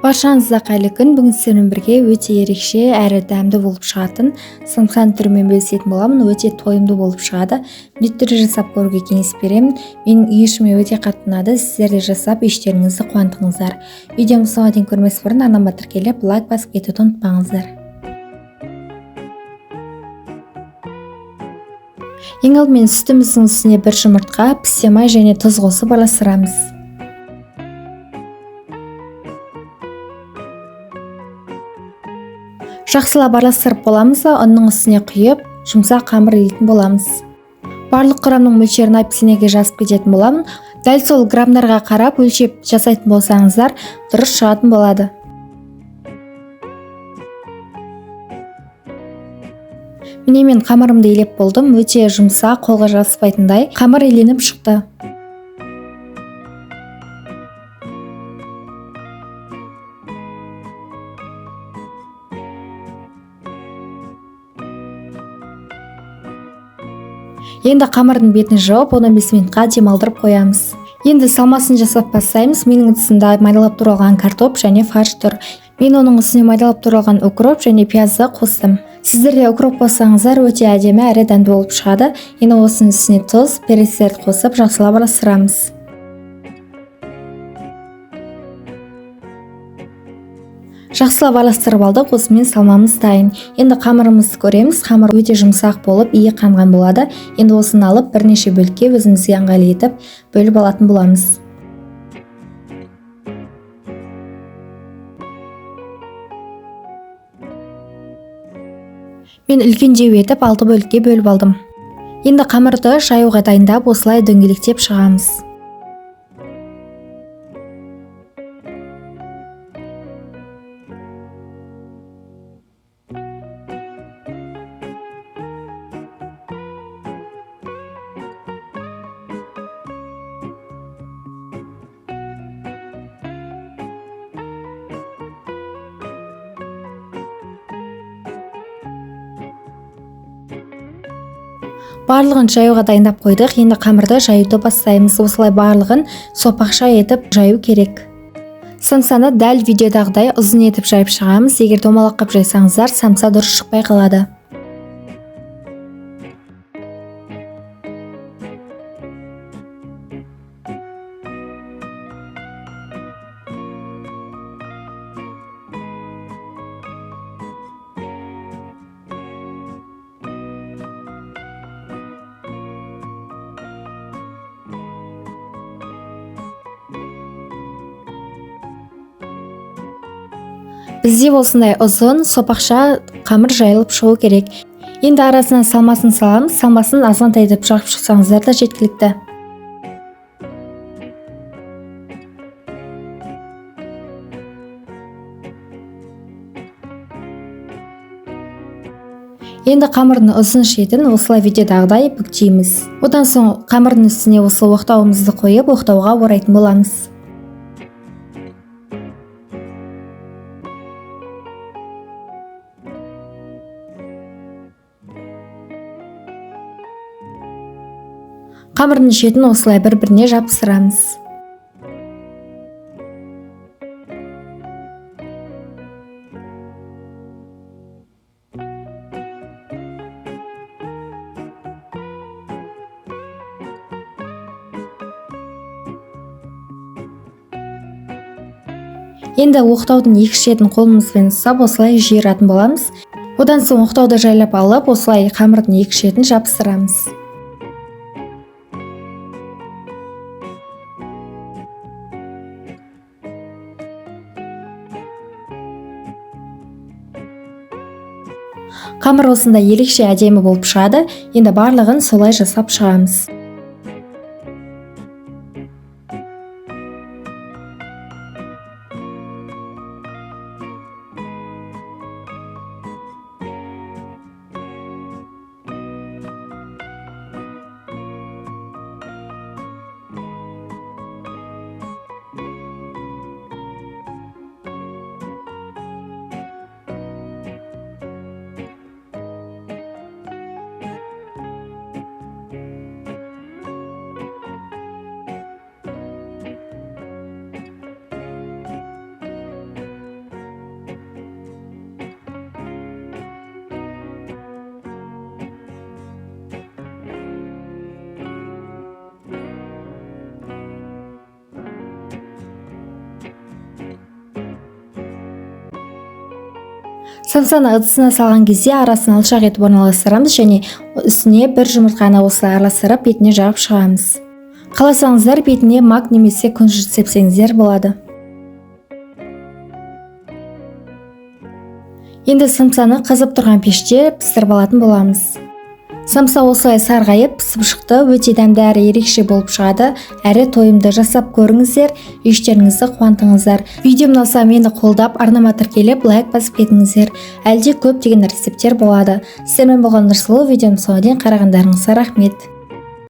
Баршаңызға қайырлы күн. Бүгін сіздермен бірге өте ерекше әрі дәмді болып шығатын самсаның түрімен бөлісетін боламын. Өте тойымды болып шығады. Міндетті түрде жасап көруге кеңес беремін. Менің үй ішіме өте қатты ұнады. Сіздер де жасап іштеріңізді қуантыңыздар. Видеомды соңына дейін көрмес бұрын арнама тіркеліп, лайк басып кетуді ұмытпаңыздар. Ең алдымен сүтіміздің үстіне бір жұмыртқа, пісте май және тұз қосып араластырамыз. Жақсылап араластырып боламыз да, ұнның үстіне құйып, жұмсақ қамыр илейтін боламыз. Барлық құрамның мөлшерін описаниеге жазып кететін боламын. Дәл сол граммдарға қарап өлшеп жасайтын болсаңыздар, дұрыс шығатын болады. Міне мен қамырымды илеп болдым. Өте жұмсақ, қолға жабыспайтындай қамыр иленіп шықты. Енді қамырдың бетін жауып, 15 минутқа демалдырып қоямыз. Енді салмасын жасап бастаймыз. Менің ыдысымда майдалап туралған картоп және фарш тұр. Мен оның үстіне майдалап туралған укроп және пиязды қостым. Сіздер де укроп қоссаңыздар өте әдемі әрі дәмді болып шығады. Енді осының үстіне тұз, перецтерді қосып жақсылап араластырамыз. Жақсылап араластырып алдық, осымен салмамыз дайын. Енді қамырымызды көреміз. Қамыр өте жұмсақ болып, иі қанған болады. Енді осыны алып бірнеше бөлікке өзімізге ыңғайлы етіп бөліп алатын боламыз. Мен үлкендеу етіп 6 бөлікке бөліп алдым. Енді қамырды жаюға дайындап, осылай дөңгелектеп шығамыз. Барлығын жаюға дайындап қойдық. Енді қамырды жаюды бастаймыз. Осылай барлығын сопақша етіп жаю керек. Самсаны дәл видеодағыдай ұзын етіп жайып шығамыз. Егер домалақ қып жайсаңыздар, самса дұрыс шықпай қалады. Бізде осындай ұзын сопақша қамыр жайылып шығу керек. Енді арасына салмасын саламыз. Салмасын азғантай етіп жағып шықсаңыздар да жеткілікті. Енді қамырдың ұзын шетін осылай видеодағыдай бүктейміз. Одан соң қамырдың үстіне осы оқтауымызды қойып, оқтауға орайтын боламыз. Қамырдың шетін осылай бір-біріне жапсырамыз. Енді оқтаудың екі шетін қолымызбен ұстап осылай жиыратын боламыз. Одан соң оқтауды жайлап алып, осылай қамырдың екі шетін жапсырамыз. Қамыр осындай ерекше әдемі болып шығады. Енді барлығын солай жасап шығамыз. Самсаны ыдысына салған кезде арасын алшақ етіп орналастырамыз және үстіне бір жұмыртқаны осылай араластырып бетіне жағып шығамыз. Қаласаңыздар, бетіне мак немесе күнжіт сепсеңіздер болады. Енді самсаны қызып тұрған пеште пісіріп алатын боламыз. Самса осылай сарғайып пісіп шықты, өте дәмді әрі ерекше болып шығады, әрі тойымды. Жасап көріңіздер, іштеріңізді қуантыңыздар. Видеом ұнаса, мені қолдап, арнама тіркеліп, лайк басып кетіңіздер. Әлде көптеген рецепттер болады. Сіздермен болған Нұрсұлу. Видеоның соңына дейін қарағандарыңызға рахмет.